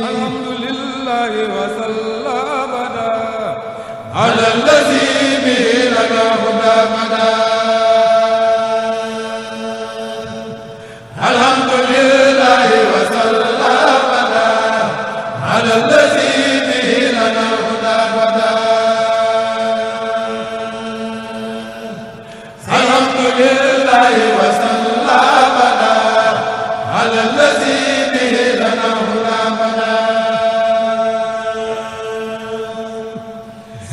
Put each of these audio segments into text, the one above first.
alhamdulillahi wa sallam ala allazi bi lana huda mada alhamdulillahi wa sallam ala allazi bi lana huda mada alhamdulillahi wa sallam ala allazi bi lana huda mada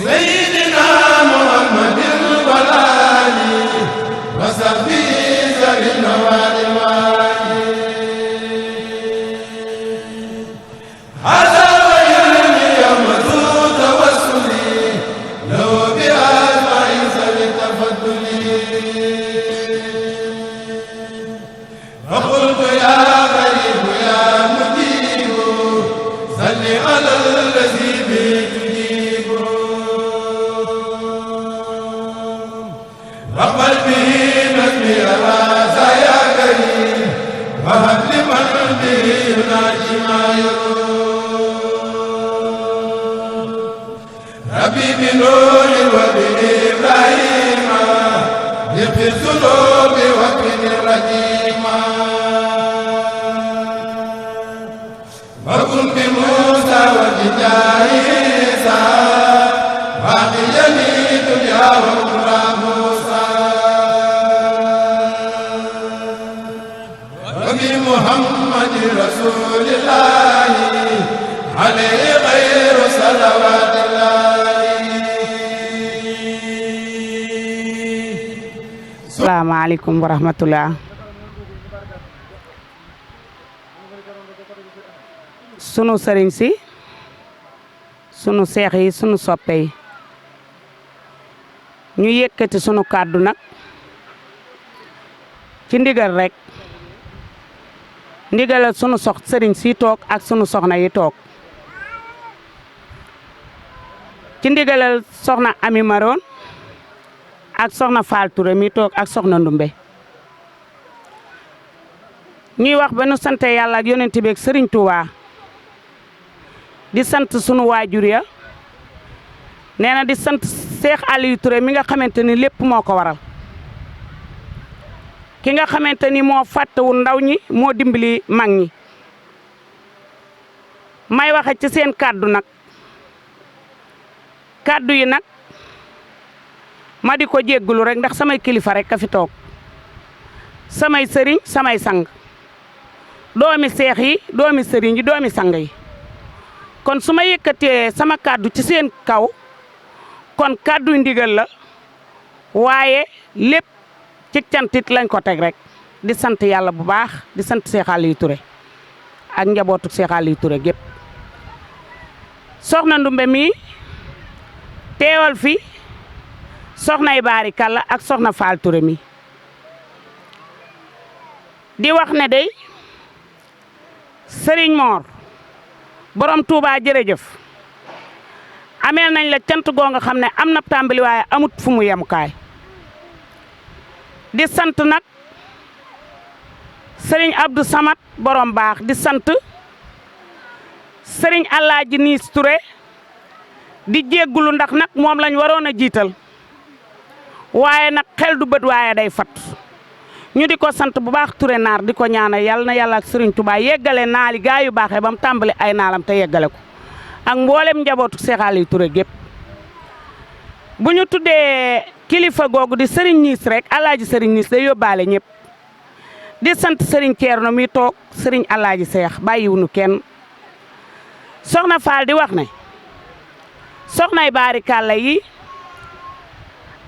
sayyidina muhammadin wal ali wa sahbihi zawil wali wali hada wa yani yawma tawassuli law bi asma'i sawi tafadduli wa qultu ya gharib ya mujib salli ala allazi bi وقل به نسمي هذا يا كريم وهب لمن به يناجي ما يروم ربي بنور وبإبراهيم يغفر ذنوبي وكن الرجيم وكن بموسى وبجاهيسى واقيني دنيا وأخرى محمد رسول الله عليه خير صلوات الله. Asalaamaaleykum wa rahmatullah. Sunu sëriñ si sunu seex yi sunu soppe yi ñu yëkkati sunu kàddu nag ci ndigal rek ndigalal sunu sëriñ si toog ak sunu soxna yi toog ci ndigalal soxna Ami Maroon ak soxna Fall Touré mi toog ak soxna Ndumbe ñuy wax ba nu sante yàlla ak yonent bi ak sëriñ Touba di sant sunu waajur ya nee na di sant Cheikh Aliou Touré mi nga xamante ni lépp moo ko waral ki nga xamante ni moo fàttewul ndaw ñi moo dimbali mag ñi may waxe ci seen kàddu nag kàddu yi nag ma di ko jéggulu rek ndax samay kilifa rek ka fi toog samay sëriñ samay sang doomi seex yi doomi sëriñ yi doomi sang yi kon su ma yëkkatee sama kàddu ci seen kaw kon kàddu ndigal la waaye lépp ci cantit lañ ko teg rek di sant yàlla bu baax di sant Cheikh Aliou Touré ak njabootu Cheikh Aliou Touré gépp soxna Ndumbe mi teewal fi soxnay Baari Kalla ak soxna Fall Touré mi di wax ne day Serigne Mor borom Touba jërëjëf ameel nañ la cant goo nga xam ne am na tàmbali waaye amut fu mu yemukaay di sant nag Serigne Abdou Samad borom baax di sant Serigne Alaaji Niis Touré di jéggulu ndax nag moom lañ waroon a jiital waaye nag xel du bët waaye day fat ñu di ko sant bu baax Touré naar di ko ñaanal yàlla na yàlla ak Serigne Touba yeggale naali gaa yu baaxee ba mu tàmbali ay naalam te yeggale ko ak mboolem njabootu Cheikh Aliou Touré gépp bu ñu tuddee kilifa googu di Serigne Niis rek Alaaji Serigne Niis day yóbbaale ñëpp di sant Serigne Thierno mi toog Serigne Alaaji Seex bàyyiwunu kenn soxna Fall di wax ne soxnay Baari Kalla yi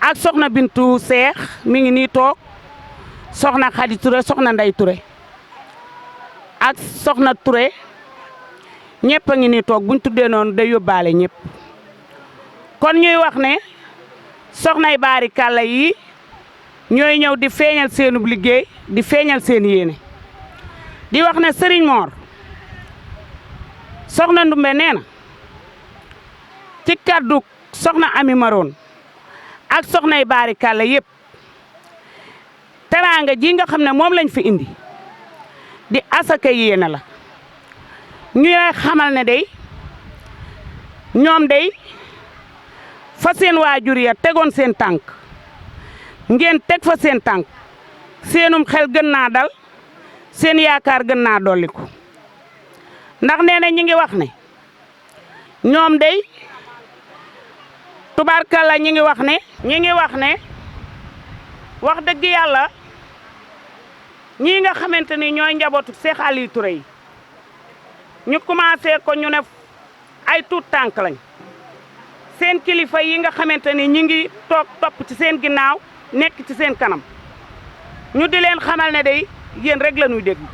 ak soxna Bintu Seex mi ngi nii toog soxna Xadi Touré soxna Ndey Touré ak soxna Touré ñëpp a ngi nii toog buñ tuddee noonu day yóbbaale ñëpp kon ñuy wax ne soxnay Baari Kalla yi ñooy ñëw di feeñal seenub liggéey di feeñal seen yéene di wax ne Serigne Mor soxna Ndumbe nee na ci kaddu soxna Ami Maroon ak soxnay Baari Kalla yëpp teraanga ji nga xam ne moom lañ fi indi di asaka yéene la ñu lay xamal ne day ñoom day fa seen waajur ya tegoon seen tànk ngeen teg fa seen tànk seenum xel gën naa dal seen yaakaar gën naa dolliku ndax nee na ñi ngi wax ne ñoom day tubaarkalla ñi ngi wax ne wax dëgg yàlla ñii nga xamante ni ñooy njabootu Cheikh Aliou Touré yi ñu commencé ko ñu ne ay tuut tànk lañ seen kilifa yi nga xamante ni ñi ngi toog topp ci seen ginnaaw nekk ci seen kanam ñu di leen xamal ne day yéen rek la ñuy déglu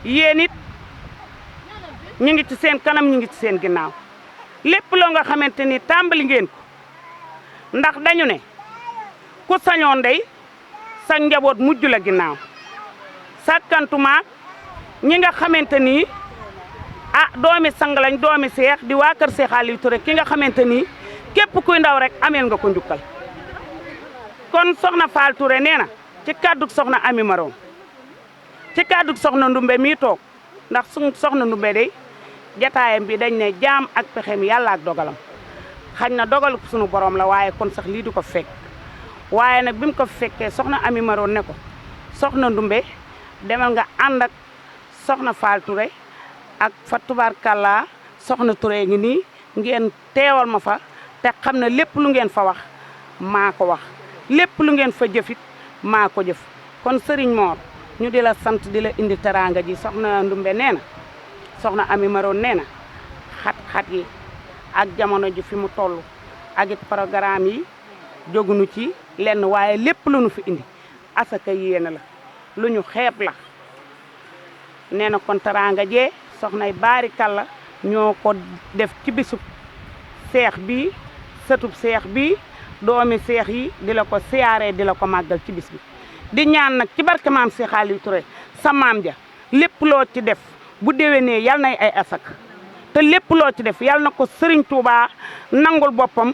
yéen it ñu ngi ci seen kanam ñu ngi ci seen ginnaaw lépp loo nga xamante ni tàmbali ngeen ko ndax dañu ne ku sañoon day sa njaboot mujj la ginnaaw sàkkantuma ñi nga xamante ni doomi sang lañ doomi seex di waa kër Cheikh Aliou Touré ki nga xamante ni képp kuy ndaw rek ameel nga ko njukkal kon soxna Fall Touré nee na ci kàddug soxna Ami Maron ci kàddug soxna Ndumbe mii toog ndax soxna Ndumbe day jataayam bi dañ ne jaam ak pexem yàlla ak dogalam xañ na dogal sunu borom la waaye kon sax lii du ko fekk waaye nag bi mu ko fekkee soxna Ami Maron ne ko soxna Ndumbe demal nga ànd ak soxna Fall Touré ak fa tubaarkàlla soxna Touré ngi nii ngeen teewal ma fa te xam ne lépp lu ngeen fa wax maa ko wax lépp lu ngeen fa jëfit maa ko jëf kon Serigne Mor ñu di la sant di la indi teraanga ji soxna Ndumbe nee na soxna Ami Maron nee na xat-xat yi ak jamono ji fi mu toll ak it programme yi jógunu ci lenn waaye lépp lu nu fi indi asaka yéene la lu ñu xeeb la nee na kon teraanga jee soxnay baari kàlla ñoo ko def ci bisub seex bi sëtub seex bi doomi seex yi di la ko siyaaree di la ko màggal ci bis bi di ñaan nag ci barke maam Cheikh Aliou Touré sa maam ja lépp loo ci def bu déwénee yal nay ay asak te lépp loo ci def yal na ko Serigne Touba nangul boppam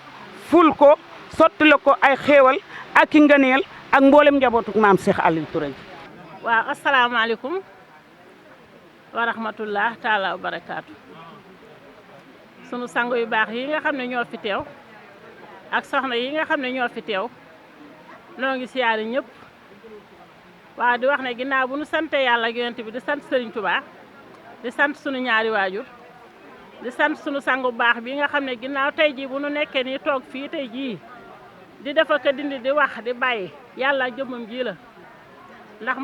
ful ko sotti la ko ay xéewal ak i ngëneel ak mboolem njabootuk maam Cheikh Aliou Touré ji. waaw asalaamaaleykum wa rahmatullah taala wa barakaatu sunu sangu yu baax yi nga xam ne ñoo fi teew ak soxna yi nga xam ne ñoo fi teew noo ngi siyaari ñëpp waaw di wax ne ginnaaw bu nu sante yàlla ak yonent bi di sant Serigne Touba di sant sunu ñaari waajur di sant sunu sangu baax bi nga xam ne ginnaaw tey jii bu nu nekkee nii toog fii tey jii di defa ko dindi di wax di bàyyi yàlla jëmmam ji la ndax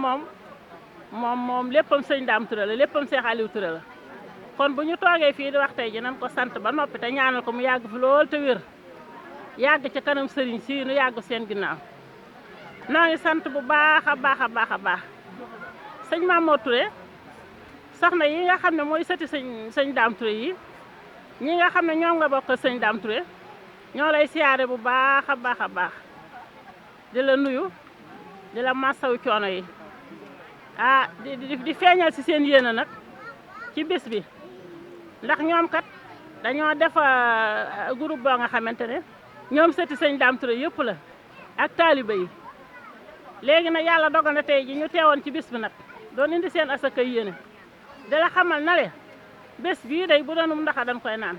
moom léppam sëñ Dame Touré la léppam Cheikh Aliou Touré la kon bu ñu toogee fii di wax tey ji nan ko sant ba noppi te ñaanal ko mu yàgg fi lool te wér yàgg ca kanam sëriñ si nu yàgg seen ginnaaw noo ngi sant bu baax a baax a baax a baax sëñ Mamadou Touré soxna yi nga xam ne mooy sëti sëñ Dame Touré yi ñi nga xam ne ñoom nga bokk sëñ Dame Touré ñoo lay siyaare bu baax a baax a baax di la nuyu di la massaw coono yi di feeñal si seen yéene nag ci bis bi ndax ñoom kat dañoo def groupe boo nga xamante ne ñoom sëti sëñ Dame Touré yëpp la ak taaliba yi léegi nag yàlla dogal na tey ji ñu teewoon ci bis bi nag doon indi seen asaka yéene di la xamal na le bés bii day bu doonum ndaxa dañ koy naan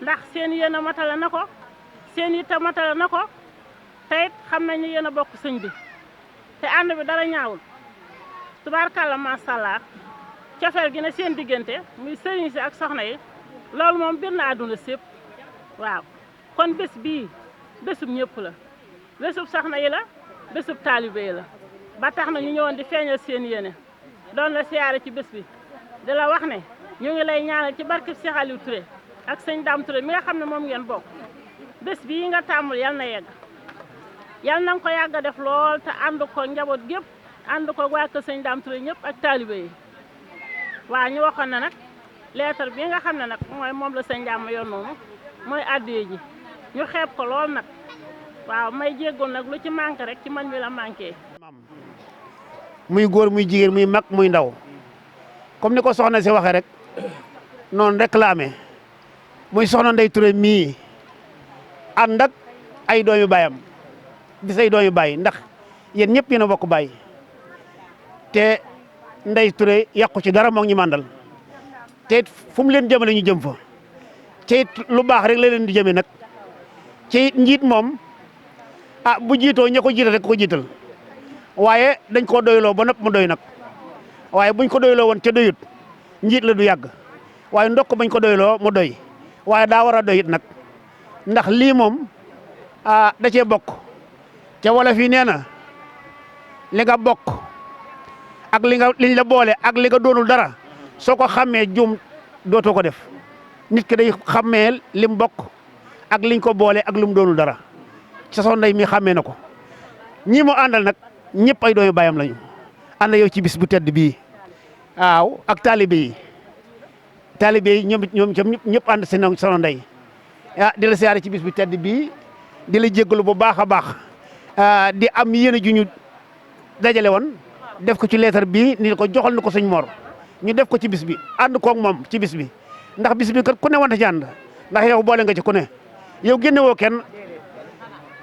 ndax seen yéene matala na ko seen yitte matala na ko te it xam nañ ne yéen a bokk sëñ bi te ànd bi dara ñaawul tubaarkàlla macha allah cofeel gi ne seen diggante muy sëriñ si ak soxna yi loolu moom bir na àdduna sépp waaw kon bés bii bésub ñëpp la bésub soxna yi la bésub taalibe yi la ba tax na ñu ñëwoon di feeñal seen yéene doon la siyaare ci bés bi di la wax ne ñu ngi lay ñaanal ci barkeb Cheikh Aliou Touré ak sëñ Dame Touré mi nga xam ne moom ngeen bokk bés bii nga tàmmul yal na yegg yal na nga ko yàgg a def lool te ànd ko njaboot gépp ànd ko waa kër sëñ Dame Touré ñëpp ak taalibe yi waaw ñu waxoon na nag leetar bi nga xam ne nag moom la sëñ Dame yoon noonu mooy addiye ji ñu xeeb ko lool nag waaw may jéggoon nag lu ci manqué rek ci man mi la manqué. muy góor muy jigéen muy mag muy ndaw comme ni ko soxna si waxee rek noonu rek la amee muy soxna Ndeye Touré mii ànd ak ay doomi baayam di say doomi baay ndax yéen ñëpp yéen a bokk baay te Ndeye Touré yàqu ci dara moo ngi ñu màndal te it fu mu leen jëmale ñu jëm fa te it lu baax rek la leen di jëmee nag te it njiit moom bu jiitoo ña ko jiital rek ko jiital waaye dañ koo doyloo ba nopp mu doy nag waaye buñ ko doyloo woon ca doyut njiit la du yàgg waaye ndokk bañ ko doyloo mu doy waaye daa war a doyit nag ndax lii moom da cee bokk ca wala fii nee na li nga bokk ak liñ la boole ak li nga doonul dara soo ko xàmmee juum dootoo ko def nit ki day xàmmee lim bokk ak liñ ko boole ak lum doonul dara ca Soxna Ndeye mi xàmmee na ko ñii mu àndal nag ñëpp ay dooyu baayam lañu ànd yow ci bis bu tedd bii waaw ak taalibe yi ñoom ñëpp ànd seen Soxna Ndeye di la siyaare ci bis bu tedd bii di la jéggalu bu baax a baax di am yéene ju ñu dajale woon def ko ci leetar bii ni ko joxal na ko sëñ Mor ñu def ko ci bis bi ànd koog moom ci bis bi ndax bis bi kat ku ne wante ci ànd ndax yow boole nga ci ku ne yow génne woo kenn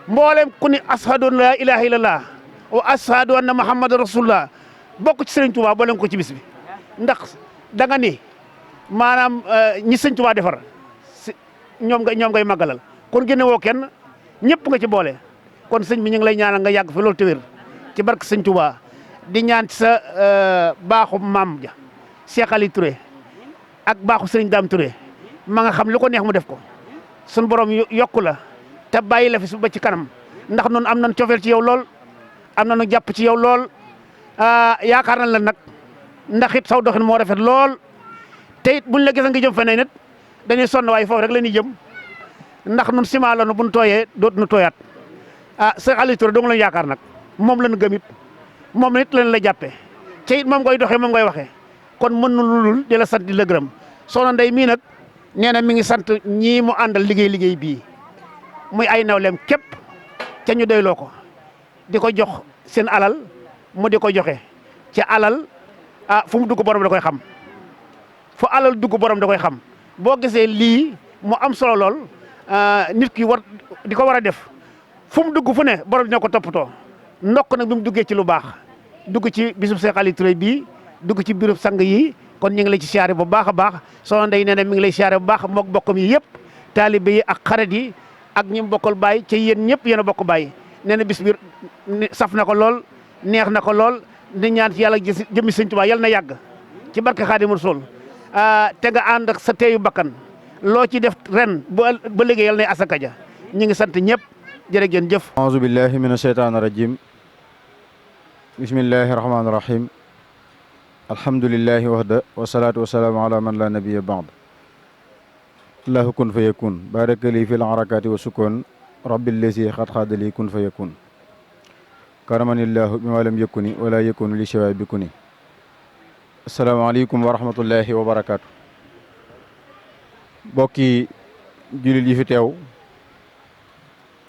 mboolem ku ni ashadu an laa ilaaha illallah wa ashadu anna muhammadan rasulullah bokk ci sëriñ Touba boole nga ko ci bis bi ndax da nga ni maanaam ñi sëñ Touba defar ñoom ngay màggalal kon génne woo kenn ñëpp nga ci boole kon sëñ bi ñu ngi lay ñaanal nga yàgg fi loolu te wér ci barke sëñ Touba di ñaan ci sa baaxu maam ja Cheikh Ali Touré ak baaxu sëriñ Dame Touré ma nga xam lu ko neex mu def ko sun borom yokku la te bàyyi la fi su ba ci kanam ndax noonu am nañ cofeel ci yow lool am nañu jàpp ci yow lool yaakaar nañ la nag ndax it saw doxin moo rafet lool te it buñ la gis nga jëm feneen it dañuy sonn waaye foofu rek la ñuy jëm ndax nun ciment la nu buñ tooyee dootu nu tooyaat Cheikh Ali Touré dong lañu yaakaar nag moom lañu gëm it moom it lañ la jàppee te it moom ngay doxee moom ngay waxee kon mën nu lulul di la sant di la gërëm Soxna Ndeye mii nag nee na mi ngi sant ñii mu àndal liggéey bii muy ay nawleem képp ca ñu doyloo ko di ko jox seen alal mu di ko joxe ci alal fu mu dugg borom da koy xam fu alal dugg borom da koy xam boo gisee lii mu am solo lool nit ki war di ko war a def fu mu dugg fu ne borom dina ko toppatoo ndokk nag bi mu duggee ci lu baax dugg ci bisub Cheikh Ali Touré bii dugg ci birub sang yi kon ñu ngi lay ci siyaare bu baax a baax Soxna Ndeye nee na mi ngi lay siyaare bu baax mook bokkam yi yëpp taalibe yi ak xarit yi ak ñi mu bokkal baay ci yéen ñëpp yéen a bokk baay nee na bis bi saf na ko lool neex na ko lool di ñaan ci yàlla jëmmi sëñ Tuubaa yal na yàgg ci barke Xaadimu Rasuul te nga ànd ak sa teeyu bakkan loo ci def ren ba léegi yal na asaka ja ñu ngi sant ñëpp jërë ngeen jëf. auzu billahi mina shaytaani rajim bismillahi rahmaani rahim alhamdulillahi wahda wasalaatu wasalaamu ala man la nabiya baad allahu kun fa yakun baraka li fil harakati wa sukun rabbil lazi xat xaadali kun fa yakun karamanillahu bi ma lam yakuni wala yakunu li shawaay bi kuni asalaamaaleykum wa rahmatullahi wa barakaatu bokki jullit yi fi teew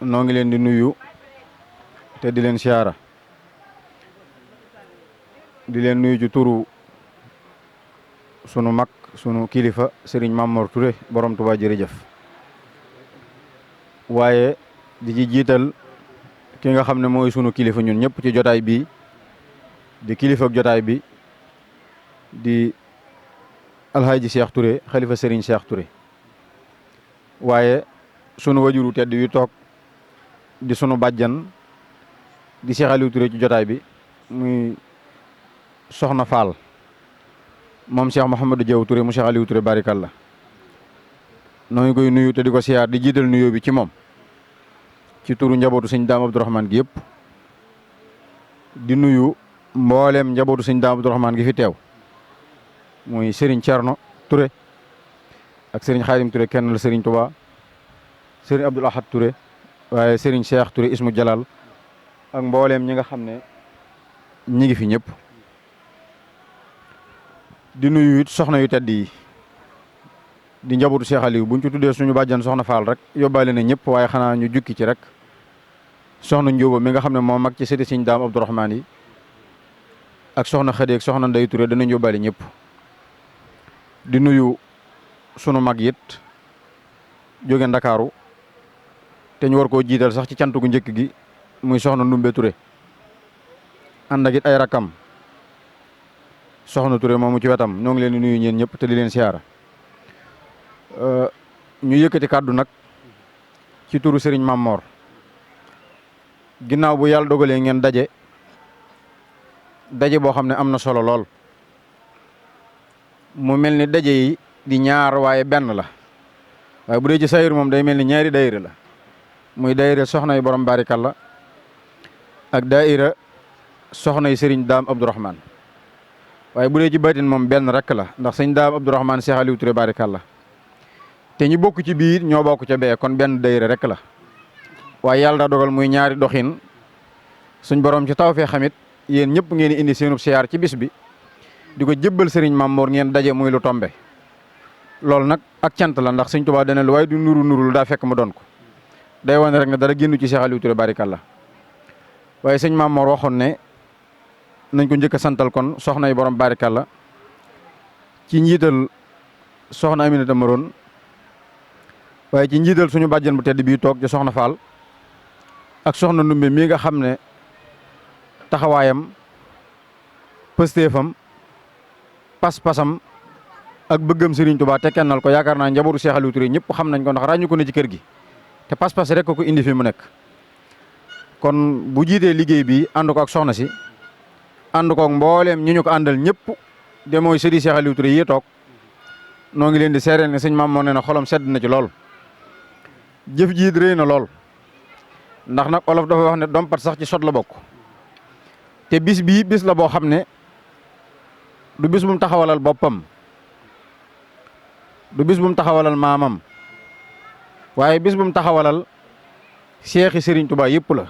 noo ngi leen di nuyu te di leen siyaara di leen nuyu ci turu sunu mag sunu kilifa Serigne Mamor Touré borom Touba jërëjëf waaye di ci jiital ki nga xam ne mooy sunu kilifa ñun ñëpp ci jotaay bi di kilifa ak jotaay bi di alhaaji Cheikh Touré xalifa Serigne Cheikh Touré waaye sunu wajuru tedd yu toog di sunu bàjjan di Cheikh Aliou Touré ci jotaay bi muy Soxna Fall moom Cheikh Mouhamadou Diaw Touré mu Cheikh Aliou Touré barikalla noo ngi koy nuyu te di ko siyaar di jiital nuyoo bi ci moom ci turu njabootu sëñ Daam Abdourahmane gi yëpp di nuyu mbooleem njabootu sëñ Daam Abdourahmane gi fi teew muy Serigne Thierno Touré ak Serigne Khadim Touré kenn la Serigne Touba Serigne Abdoul Ahad Touré waaye Serigne Cheikh Touré Ismu Jalal ak mbooleem ñi nga xam ne ñi ngi fi ñëpp di nuyu it soxna yu tedd yi di njabootu Cheikh Aliou buñ ci tuddee suñu bàjjan soxna Fall rek yóbbaale na ñëpp waaye xanaa ñu jukki ci rek soxna Njóoba mi nga xam ne moo mag ci sëti Sëñ Daam Abdourahmane yi ak soxna Xadi ak soxna Ndey Touré danañ yóbbaale ñëpp di nuyu sunu mag it jóge Ndakaaru te ñu war koo jiital sax ci cant gu njëkk gi muy soxna Ndumbe Touré ànd ak it ay rakam soxna Touré moomu ci wetam ñoo ngi leen di nuyu ñeen ñëpp te di leen siyaara ñu yëkkati kàddu nag ci turu Serigne Mamor ginnaaw bu yàlla dogalee ngeen daje boo xam ne am na solo lool mu mel ni daje yi di ñaar waaye benn la waaye bu dee ci sayir moom day mel ni ñaari daayira la muy daayira soxna yi borom barikalla ak daayira soxna yi Serigne Daam Abdourahmane waaye bu dee ci baatin moom benn rek la ndax sëñ Daam Abdourahmane Cheikh Aliou Touré barikalla te ñu bokk ci biir ñoo bokk ca bee kon benn daayira rek la waaye yàlla daa dogal muy ñaari doxin suñ borom ci taw fee xamit yéen ñëpp ngeen indi seenub siyaar ci bis bi di ko jëbbal Serigne Mamour ngeen daje muy lu tombe loolu nag ak cant la ndax sëñ Tuubaa dana lu waaye du nuru daa fekk mu doon ko day wane rek ne dara génnu ci Cheikh Aliou Touré barikalla waaye sëñ Mamour waxoon ne nañ ko njëkk a santal kon soxna yi borom barikalla ci njiital soxna Aminata Maroon waaye ci njiital suñu bàjjen bu tedd bii toog ci soxna Fall ak soxna Ndumbe mii nga xam ne taxawaayam pëstéefam pas-pasam ak bëggam Serigne Touba te kennal ko yaakaar naa njabootu Cheikh Aliou Touré ñëpp xam nañ ko ndax ràññu ko ne ci kër gi te pas-pas rek ko indi fi mu nekk kon bu jiitee liggéey bi ànd ko ak soxna si ànd ko ak mbooleem ñu ko àndal ñëpp de mooy sëriñ Cheikh Aliou Touré yi toog noo ngi leen di seereel ne sëñ Maam moo ne na xolam sedd na ci lool jëf jiit rëy na lool ndax nag olof dafa wax ne dompat sax ci sot la bokk te bis bii bis la boo xam ne du bis bu mu taxawalal boppam du bis bu mu taxawalal maamam waaye bis bu mu taxawalal seexi Serigne Touba yëpp la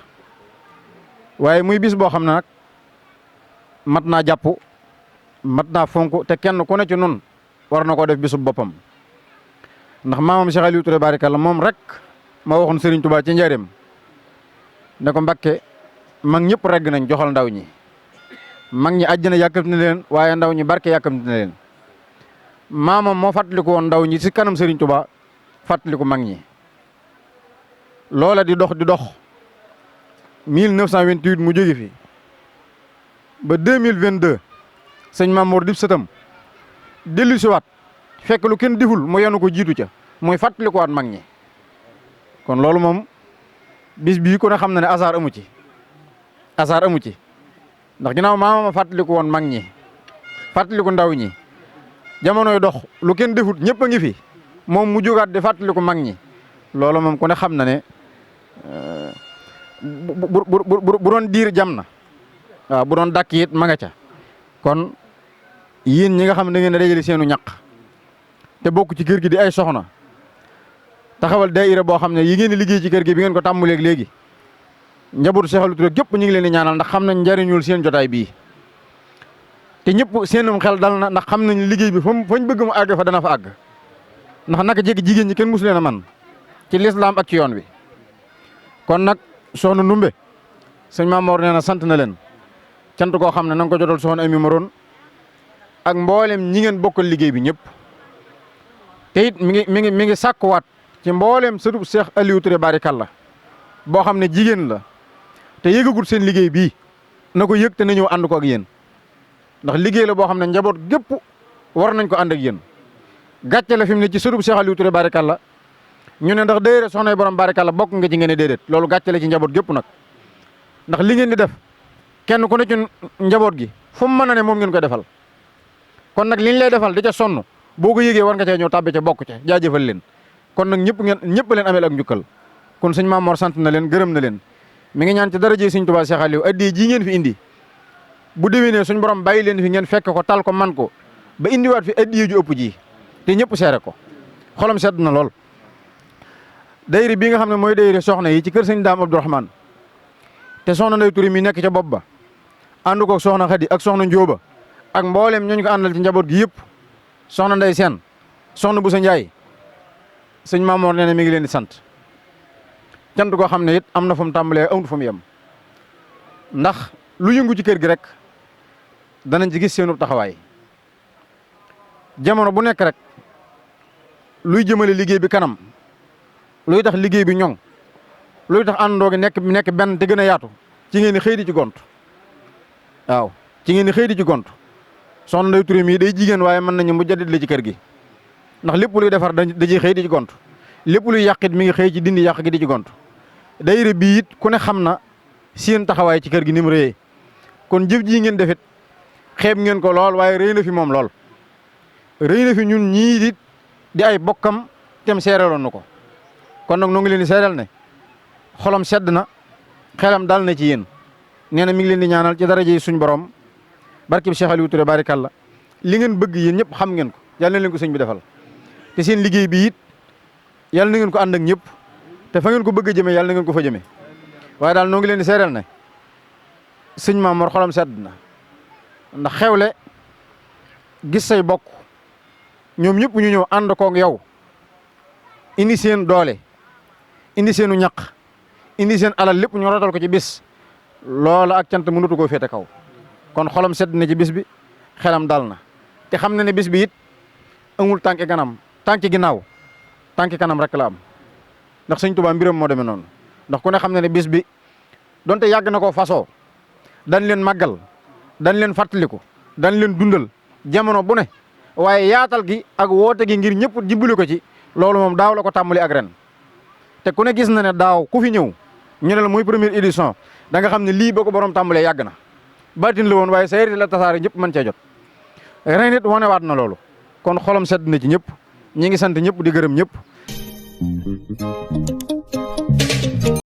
waaye muy bis boo xam ne nag mat naa jàpp mat naa fonk te kenn ku ne ci nun war na koo def bisub boppam ndax maamam Cheikh Aliou Touré barikalla moom rek ma waxoon Serigne Touba ci njëriñ ne ko Mbakke mag ñëpp regg nañ joxal ndaw ñi mag ñi àjjana yàkkamti na leen waaye ndaw ñi barke yàkkamti na leen maamam moo fàttaliku woon ndaw ñi ci kanam Serigne Touba fàttaliku mag ñi loola di dox 1928 mu jóge fi ba 2022 sëñ Mamour dib sëtam dellu siwaat fekk lu kenn deful mu yenu ko jiitu ca mooy fàttalikuwaat mag ñi kon loolu moom bis bii ku ne xam na ne hasard amu ci ndax ginnaaw maama fàttaliku woon mag ñi fàttaliku ndaw ñi jamonoy dox lu kenn defut ñëpp a ngi fi moom mu jógaat di fàttaliku mag ñi loolu moom ku ne xam na ne bu doon diir jam na waaw bu doon dàkk it ma nga ca kon yéen ñi nga xam ne da ngeen a dajale seenu ñaq te bokk ci kër gi di ay soxna taxawal daayira boo xam ne yi ngeen di liggéey ci kër gi bi ngeen ko tàmbalee léegi njabootu Cheikh Aliou Touré gépp ñu ngi leen di ñaanal ndax xam nañ njariñul seen jotaay bii te ñëpp seenum xel dal na ndax xam nañ liggéey bi fañ bëgg mu àgg fa dana fa àgg ndax naka jekk jigéen ñi kenn musu leen a man ci lislaam ak ci yoon wi kon nag soxna Ndumbe sëñ Mamour nee na sant na leen cant koo xam ne na nga ko jotal soxna Ami Maroon ak mboolem ñi ngeen bokkal liggéey bi ñëpp te it mi ngi sàkkuwaat ci mboolem sëtub Cheikh Aliou Touré barikalla boo xam ne jigéen la te yëgagut seen liggéey bii na ko yëg te na ñëw ànd ko ak yéen ndax liggéey la boo xam ne njaboot gépp war nañ ko ànd ak yéen gàcce la fi mu ne ci sëtub Cheikh Aliou Touré barikalla ñu ne ndax déedéet soxna borom barikalla bokk nga ci ngeen ne déedéet loolu gàcce la ci njaboot gépp nag ndax li ngeen di def kenn ku ne ci njaboot gi fu mu mën a ne moom ngeen ko defal kon nag liñ lay defal di ca sonn boo ko yëgee war nga cee ñëw tàbbi ca bokk ca jaajëfal leen kon nag ñëpp leen ameel ak njukkal kon sëñ Mamour sant na leen gërëm na leen mi ngi ñaan ci daraje sëñ Touba Cheikh Aliou addi ji ngeen fi indi bu déwénee suñ borom bàyyi leen fi ngeen fekk ko tal ko man ko ba indiwaat fi addi ju ëpp ji te ñëpp seere ko xolam sedd na lool. dayri bi nga xam ne mooy dayri soxna yi ci kër sëñ Daam Abdourahmane te soxna Ndey Touré mi nekk ca bopp ba ànd ko soxna Xadi ak soxna Njóoba ak mboolem ñooñu ko àndal ci njaboot gi yëpp soxna Ndey Seen soxna Busa Njaay sëñ Mamour nee na mi ngi leen di sant cant koo xam ne it am na fu mu tàmbalee amut fu mu yem ndax lu yëngu ci kër gi rek danañ ci gis seenu taxawaay jamono bu nekk rek luy jëmale liggéey bi kanam luy tax liggéey bi ñoŋ luy tax àndoo gi nekk benn te gën a yaatu ci ngeen di xëy di ci gont waaw ci ngeen di xëy di ci gont soxna Ndeye Touré mii day jigéen waaye mën nañu mu jaddit la ci kër gi ndax lépp luy defar da ciy xëy di ci gont lépp luy yàqit mi ngi xëy ci dindi yàq gi di ci gont daayira bii it ku ne xam na seen taxawaay ci kër gi ni mu rëyee kon jëf ji ngeen defit xeeb ngeen ko lool waaye rëy na fi moom lool rëy na fi ñun ñii di ay bokkam tem seereeloon na ko kon nag noo ngi leen di seereel ne xolam sedd na xelam dal na ci yéen nee na mi ngi leen di ñaanal ci daraja yi suñ borom barkib Cheikh Aliou Touré barikàlla li ngeen bëgg yéen ñëpp xam ngeen ko yàlla na leen ko sëñ bi defal te seen liggéey bi it yàlla na ngeen ko ànd ak ñëpp te fa ngeen ko bëgg a jëmee yàlla na ngeen ko fa jëmee waaye daal noo ngi leen di seereel ne sëñ Maam Mor xolam sedd na ndax xewle gis say bokk ñoom ñëpp ñu ñëw ànd koog yow indi seen doole indi seenu ñaq indi seen alal lépp ñu rotal ko ci bis loola ak cant mënatu koo féete kaw kon xolam sedd na ci bis bi xelam dal na te xam na ne bis bi it amul tànki kanam tànki ginnaaw tànki kanam rek la am ndax sëñ Tuubaa mbiram moo demee noonu ndax ku ne xam na ne bis bi donte yàgg na koo fasoo dañ leen màggal dañ leen fàttaliku dañ leen dundal jamono bu ne waaye yaatal gi ak woote gi ngir ñëpp jibbali ko ci loolu moom daaw la ko tàmbali ak ren te ku ne gis na ne daaw ku fi ñëw ñu ne la muy première édition da nga xam ne lii ba ko borom tàmbalee yàgg na baatin la woon waaye sayri la tasaare ñëpp mën cee jot ren it wanewaat na loolu kon xolam sedd na ci ñëpp ñi ngi sant ñëpp di gërëm ñëpp